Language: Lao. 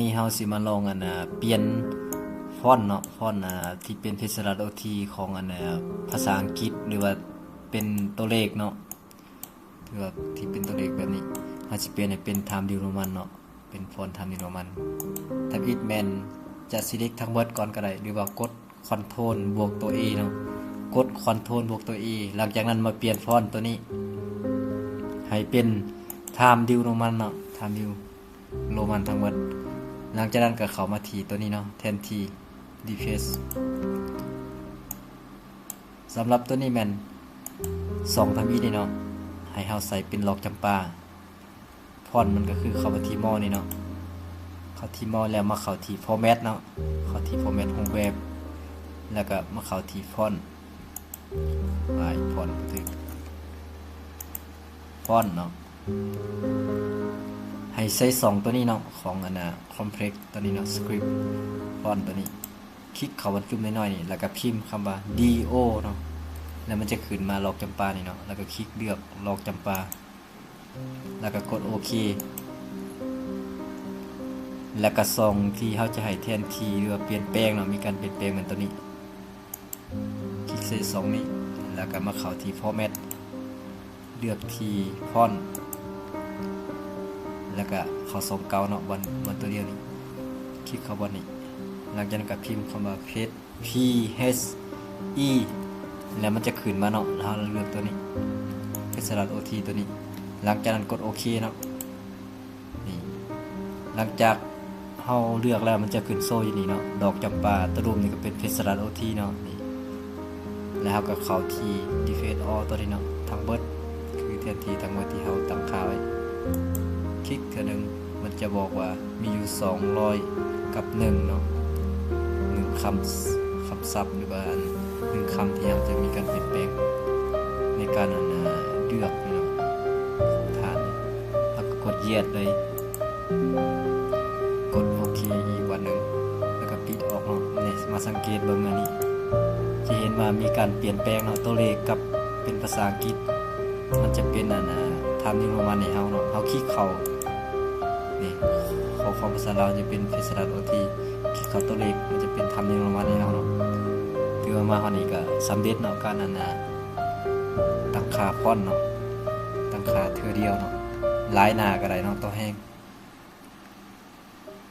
ນີ້ເຮົາຊິມາລອງອັນນາ ປ່ຽນຟອນເນາະ ຟອນ ອ່າ ທີ່ເປັນເພັດສະລັດໂອທີຂອງອັນນາ ພາສາອັງກິດ ຫຼືວ່າເປັນຕົວເລກເນາະ ຫຼືວ່າທີ່ເປັນຕົວເລກແບບນີ້ ເຮົາຊິປ່ຽນໃຫ້ເປັນ Times New Roman ເນາະ ເປັນຟອນ Times New Roman. ທຳອິດແມ່ນຈະ select ທັງໝົດກ່ອນກໍໄດ້ ຫຼືວ່າກົດ Control ບວກຕົວ A ເນາະ ກົດ Control ບວກຕົວ A ຫຼັງຈາກນັ້ນມາປ່ຽນຟອນຕົວນີ້ໃຫ້ເປັນ Times New Roman ເນາະ Times New Roman ທັງໝົດ. ຫຼັງຈາກນັ້ນກໍເຂົ້າມາທີ່ຕົວນີ້ເນາະ ແທນທີ່ Deface. ສຳລັບຕົວນີ້ແມ່ນສອງທຳອິດນີ້ເນາະ ໃຫ້ເຮົາໃສ່ເປັນດອກຈຳປາ. ຟອນມັນກໍຄືເຂົ້າມາທີ່ More ນີ້ເນາະ ເຂົ້າທີ່ More ແລ້ວມາເຂົ້າທີ່ Format ເນາະ ເຂົ້າທີ່ Format ຮູບແບບ ແລ້ວກໍມາເຂົ້າທີ່ Font ອາຍ Font ບໍ່ຖືກ Font ເນາະ ໃຫ້ໃສ່ຊ່ອງຕົວນີ້ເນາະ ຂອງອັນນາ Complex ຕົວນີ້ເນາະ Script Font ຕົວນີ້ ຄລິກເຂົ້າບັນຈຸ້ມນ້ອຍໆນີ້ ແລ້ວກໍພິມຄຳວ່າ D O ເນາະ ແລ້ວມັນຈະຂຶ້ນມາດອກຈຳປານີ້ເນາະ ແລ້ວກໍຄລິກເລືອກດອກຈຳປາ ແລ້ວກໍກົດໂອເຄ ແລ້ວກໍຊ່ອງທີ່ເຮົາຈະໃຫ້ແທນທີ່ ຫຼືວ່າປ່ຽນແປງເນາະ ມີການປ່ຽນແປງແມ່ນຕົວນີ້ ຄລິກໃສ່ຊ່ອງນີ້ ແລ້ວກໍມາເຂົ້າທີ່ Format ເລືອກທີ່ Font ແລ້ວກໍເຂົ້າຊ່ອງເກົ່າເນາະ ບ່ອນ ບ່ອນຕົວດຽວນີ້ ຄລິກເຂົ້າບ່ອນນີ້ ຫຼັງຈາກນັ້ນກໍພິມຄຳວ່າ Paste P H E ແລ້ວມັນຈະຂຶ້ນມາເນາະ ແລ້ວເຮົາເລືອກຕົວນີ້ ເພັດສະລັດໂອທີຕົວນີ້ ຫຼັງຈາກນັ້ນກົດໂອເຄເນາະ ນີ້ ຫຼັງຈາກເຮົາເລືອກແລ້ວ ມັນຈະຂຶ້ນໂຊຢູ່ນີ້ເນາະ ດອກຈຳປາ ຕົວລຸ່ມນີ້ກໍເປັນເພັດສະລັດໂອທີເນາະ ນີ້ ແລ້ວເຮົາກໍເຂົ້າທີ່ Deface All ຕົວນີ້ເນາະ ທັງເບິດ ຄືແທນທີ່ທັງໝົດທີ່ເຮົາຕັ້ງຄ່າໄວ້ ຄລິກເທື່ອໜຶ່ງ ມັນຈະບອກວ່າມີຢູ່ສອງຮ້ອຍກັບໜຶ່ງເນາະ ໜຶ່ງຄຳ ຄຳສັບ ຫຼືວ່າໜຶ່ງຄຳທີ່ເຮົາຈະມີການປ່ຽນແປງໃນການອັນນາ ເລືອກນີ້ເນາະ ຂອງທ່ານ ເຮົາກໍກົດ Yes ເລີຍ ກົດໂອເຄອີກບາດໜຶ່ງ ແລ້ວກໍປິດອອກເນາະ ນີ້ ມາສັງເກດເບິ່ງອັນນີ້ ຈະເຫັນວ່າມີການປ່ຽນແປງເນາະ ຕົວເລກກັບເປັນພາສາອັງກິດ ມັນຈະເປັນອັນນາ Times New Roman ໃຫ້ເຮົາເນາະ ເຮົາຄລິກເຂົ້າ ນີ້ ຂໍ້ຄວາມພາສາລາວຈະເປັນເພັດສະລັດໂອທີ ຄລິກເຂົ້າຕົວເລກ ມັນຈະເປັນ Times New Roman ໃຫ້ເຮົາເນາະ ຖືວ່າມາຮອດນີ້ກໍສຳເລັດເນາະ ການອັນນາ ຕັ້ງຄ່າຟອນເນາະ ຕັ້ງຄ່າເທື່ອດຽວເນາະ ຫຼາຍໜ້າກໍໄດ້ເນາະ ຕໍ່ແຮງ